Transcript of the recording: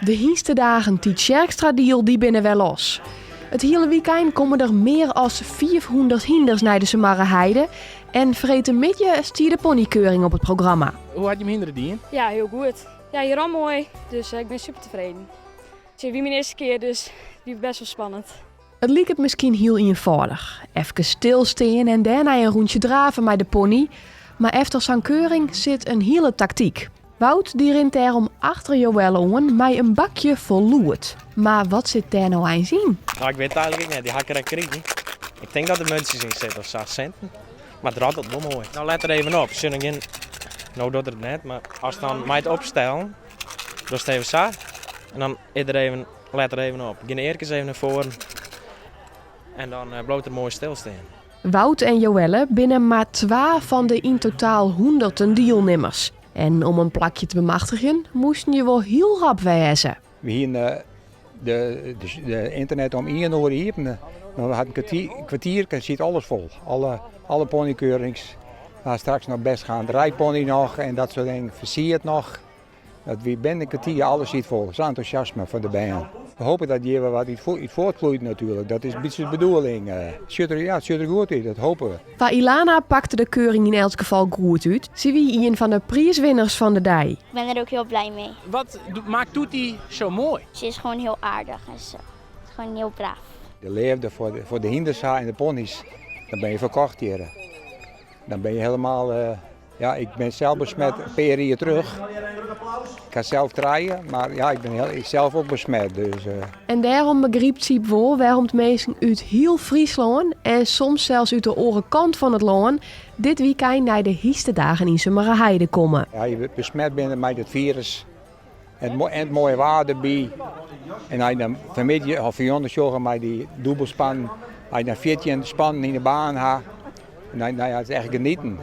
De Hynstedagen Tytsjerksteradiel dy binne wer los. It hiele wykein komme der mear as 500 hynders nei de Sumarreheide en freedtemiddei stie de ponykeuring op it programma. Hoe hat jim hynder it dien? Ja, hiel goed. Ja, hy rûn moai, dus ik bin super tefreden. It wie myn earste kear, dus it wie best wol spannend. It liket miskien hiel ienfâldich. Efkes stilstean en dêrnei in rûntsje drave mei de pony. Mar efter sa'n keuring sit in hiele taktyk. Wout dy rint dêrom achter Joëlle oan mei in bakje fol lûd. Mar wat sit dêr no eins yn? No, ik wit it eigenlik ek net. Dy ha ik krekt krigen. Ik tink dat der muntsjes yn sitte of sa, sinten. Mar it rattelt wol moai. No let der even op. Sjoch noch gjin. No docht er it net, mar ast dan mei it opstellen, dochst even sa en dan is der even, let der even op. Gean de earkes even nei foaren en dan bliuwt er moai stilstean. Wout en Joëlle binne mar twa fan de yn totaal hûnderten dielnimmers. En om in plakje te bemachtigjen moasten je wol hiel rap wêze. We hiene de, de ynternet om ien oere iepene. We hadden in kwartier, kwartier siet alles fol. Alle, alle ponykeurings. We straks noch best gaan rijpony noch en dat soart dingen. Fersierd noch. Dat wie binnen in kwartier, alles siet fol. Sa'n entûsjasme fan de bern. We hoopje dat hjir wer wat út fuortfloeit natuerlik. Dat is in bytsje de bedoeling. Sjocht der, ja, it sjocht der goed út, dat hoopje we. Foar Ilana pakte de keuring yn elts gefal goed út. Sy wie ien fan de priiswinners fan de dei. Ik ben er ook heel blij mee. Wat maakt Toetie zo mooi? Ze is gewoon heel aardig en ze is gewoon heel braaf. De leafde foar de hynders en de pony's, dan bin je ferkocht hjir. Dan bin je helemaal, ja, ik bin sels besmet in pear jier terug. Ik ha sels trije, mar ja, ik bin heel, sels ek besmet. Dus. En dêrom begrypt Syb wol wêrom't minsken út hiel Fryslân en soms sels út de oare kant fan it lân dit wykein nei de Hynstedagen yn Sumarreheide komme. Ja, je besmet binne mei it firus en it moaie waar derby. En as je dan fanmiddei of fanjûn sjogge mei dy dûbelspannen, as je dan 14 spannen yn de baan ha, nou ja, it is echt genieten.